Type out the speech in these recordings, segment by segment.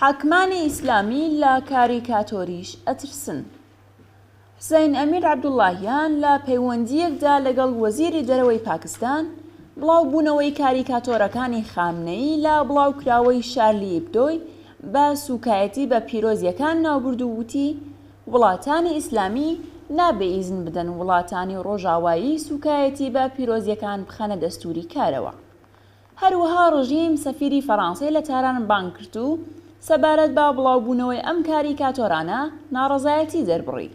حاکمانی ئیسلامی لە کاریکاتۆریش ئەترسن. حسەین ئەمیر عەبدوڵاهیان لە پەیوەندییەکدا لەگەڵ وەزیری دەرەوەی پاکستان، بڵاوبوونەوەی کاریکاتۆرەکانی خامنەیی لە بڵاوکراوەی شارلی ئیبدۆی بە سووکایەتی بە پیرۆزییەکان ناوبرد و وتی، وڵاتانی ئیسلامی نابێ ئیزن بدەن وڵاتانی ڕۆژاوایی سووکایەتی بە پیرۆزییەکان بخەنە دەستووری کارەوە. هەروەها ڕژیم سەفیری فەرانسەی لە تاران بانگ کرد و سەبارەت بە بڵاوبوونەوەی ئەم کاریکاتۆرانە ناڕەزایەتی دەربڕی.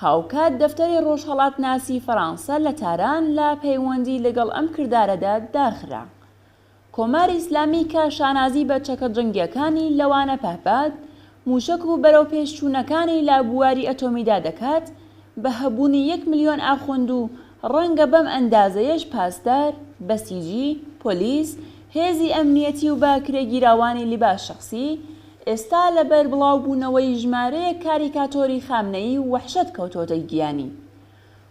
هاوکات دەفتەری ڕۆژهەڵاتناسی فەرانسە لە تاران لە پەیوەندی لەگەڵ ئەم کردارەدا داخرا. کۆماری ئیسلامی کە شانازی بە چەکە جەنگییەکانی لەوانە پەهپاد، مووشەک و بەرەوپێشچوونەکانی لە بواری ئەتۆمیدا دەکات، بە هەبوونی یەک ملیۆن ئاخوند و ڕەنگە بەم ئەندازەیەش پاسدار، بەسیجی، پۆلیس، هێزی ئەمنیەتی و بە کرێگیراوانی لیباس شەخسی، ئێستا لەبەر بڵاوبوونەوەی ژمارەیەک کاریکاتۆری خامنەیی وەحشەت کەوتۆتە گیانی.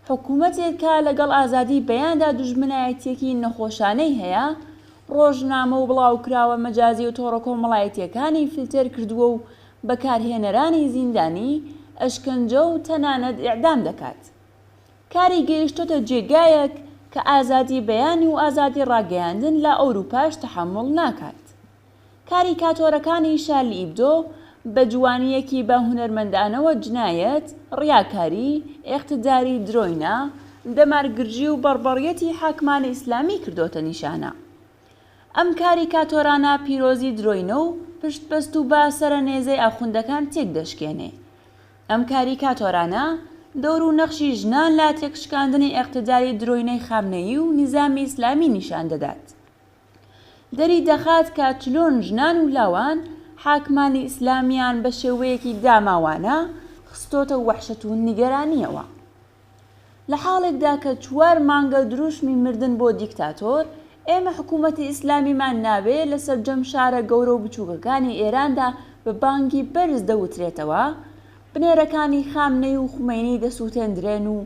حکومەتێک کە لەگەڵ ئازادی بەیاندا دوژمنایەتیەکی نەخۆشانەی هەیە، ڕۆژنامە و بڵاوکراوە مەجازی و تۆڕە کۆمەڵایەتیەکانی فلتێر کردووە و بەکارهێنەرانی زیندانی، ئەشکەنجە و تەنانەت ئیعدام دەکات. کاری گەیشتۆتە جێگایەک کە ئازادی بەیان و ئازادی ڕاگەیاندن لە ئەوروپاش تەحەموڵ ناکات. کاریکاتۆرەکانی شارلی ئیبدۆ بە جوانییەکی بە هونەرمەندانەوە جنایەت، ڕیاکاری، ئیقتداری درۆینە، دەمارگرژی و بەڕبەڕیەتی حاکمانی ئیسلامی کردۆتە نیشانە. ئەم کاریکاتۆرانە پیرۆزی درۆینە و پشتبەستوو بە سەرەنێزەی ئاخوندەکان تێکدەشکێنێ. ئەم کاریکاتۆرانە دەور و نەخشی ژنان لە تێکشکاندنی ئیقتداری درۆینەی خامنەیی و نیزامی ئیسلامی نیشان دەدات. دەری دەخات کە چلۆن ژنان و لاوان حاکمانی ئیسلامیان بە شێوەیەکی داماوانە خستۆتە وەحشەت و نیگەرانییەوە. لە حاڵێکدا کە چوار مانگە دروشمی مردن بۆ دیکتاتۆر، ئێمە حکوومەتی ئیسلامیمان ناوێ لە سەرجەم شارە گەورە و بچووکەکانی ئێراندا بە بانگی بەرز دەوترێتەوە، بنێرەکانی خامنەی و خومەینی دەسووتێندرێن و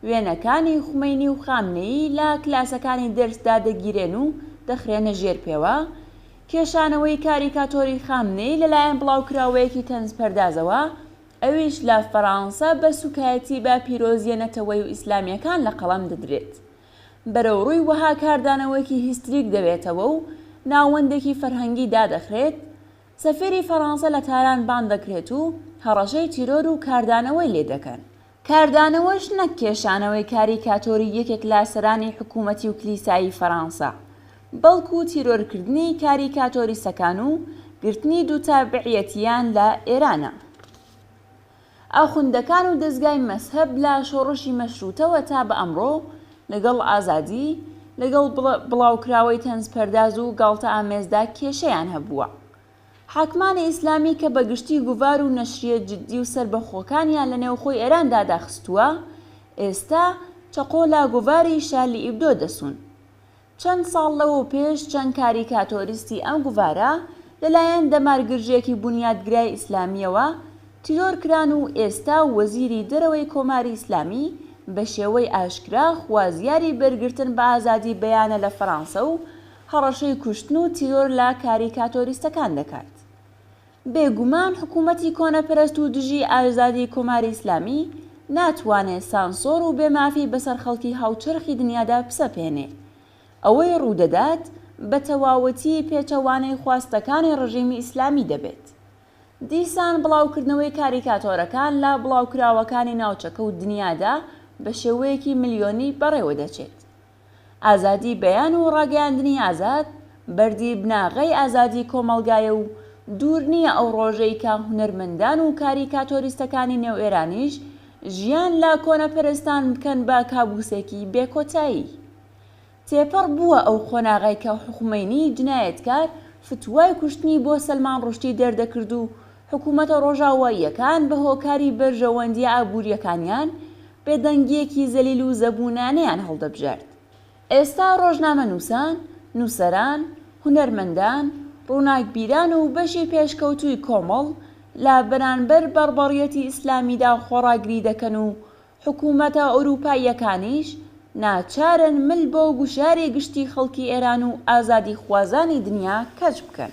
وێنەکانی خومەینی و خامنەیی لە کلاسەکانی دەرسدا دەگیرێن و دەخرێنە ژێر پێوە، کێشانەوەی کاریکاتۆری خامنەیی لەلایەن بڵاوکراوەیەکی تەنزپەردازەوە، ئەویش لە فەرانسە بە سوکایەتی بە پیرۆزییە نەتەوەیی و ئیسلامییەکان لە قەڵەم دەدرێت. بەرەوڕووی وەها کاردانەوەیەکی هیستریک دەبێتەوە و ناوەندێکی فەرهەنگی دادەخرێت، سەفیری فەرانسە لە تاران بانگ دەکرێت و هەڕەشەی تیرۆر و کاردانەوەی لێ دەکەن. کاردانەوەش نەک کێشانەوەی کاریکاتۆری یەکێک لە سەرانی حکوومەتی و کلیسایی فەرانسە، بەڵکوو تیرۆرکردنی کاریکاتۆریستەکان و گرتنی دووتابعیەتیان لە ئێرانە. ئاخوندەکان و دەزگای مەزهەب لە شۆڕشی مەشرووتەوە تا بە ئەمڕۆ لەگەڵ ئازادی، لەگەڵ بڵاوکراوەی تەنزپەرداز و گاڵتەئامێزدا کێشەیان هەبووە. حاکمانی ئیسلامی کە بە گشتی گوڤار و نەشریە جدی و سەربەخۆکانیان لە نێوخۆی ئێراندا داخستووە، ئێستا چەقۆ لە گوڤاری شارلی ئیبدۆ دەسوون. چەند ساڵ لەوەو پێش چەند کاریکاتۆریستی ئەم گوڤارە لە لایەن دەمارگرژێکی بونیادگرای ئیسلامییەوە تیرۆر کران و ئێستا وەزیری دەرەوەی کۆماری ئیسلامی بە شێوەی ئاشکرا خوازیاری بەرگرتن بە ئازادی بەیانە لە فەرانسە و هەڕەشەی کوشتن و تیرۆر لە کاریکاتۆریستەکان دەکات. بێ گومان حکوومەتی کۆنەپەرست و دژی ئازادی کۆماری ئیسلامی ناتوانێ سانسۆر و بێ مافی بەسەر خەڵکی هاوچەرخی دنیادا بسەپێنێ. ئەوەی ڕوو دەدات بە تەواوەتی پێچەوانەی خواستەکانی ڕژیمی ئیسلامی دەبێت. دیسان بڵاوکردنەوەی کاریکاتۆرەکان لە بڵاوکراوەکانی ناوچەکە و دنیادا بە شێوەیەکی ملیۆنی بەڕێوە دەچێت. ئازادی بەیان و ڕاگەیاندنی ئازاد بەردی بناغەی ئازادی کۆمەڵگایە و دوور نییە ئەو ڕۆژەی کە هونەرمەندان و کاریکاتۆریستەکانی نێو ئێرانیش ژیان لە کۆنەپەرستان بکەن بە کابوسێکی بێ کۆتایی. تێپەڕ بووە ئەو قۆناغەی کە خومەینی جنایەتکار فتوای کوشتنی بۆ سەلمان ڕوشدی دەردەکرد و حکومەتە ڕۆژاواییەکان بە هۆکاری بەرژەوەندییە ئابوورییەکانیان بێدەنگییەکی زەلیل و زەبوونانەیان هەڵدەبژارد. ئێستا ڕۆژنامەنووسان، نووسەران، هونەرمەندان، ڕووناکبیران و بەشی پێشکەوتووی کۆمەڵ لە بەرانبەر بەڕبەڕیەتی ئیسلامیدا خۆڕاگری دەکەن و حکوومەتە ئەورووپاییەکانیش ناچارن مل بۆ گوشاری گشتی خەڵکی ئێران و ئازادیخوازانی دنیا کەچ بکەن.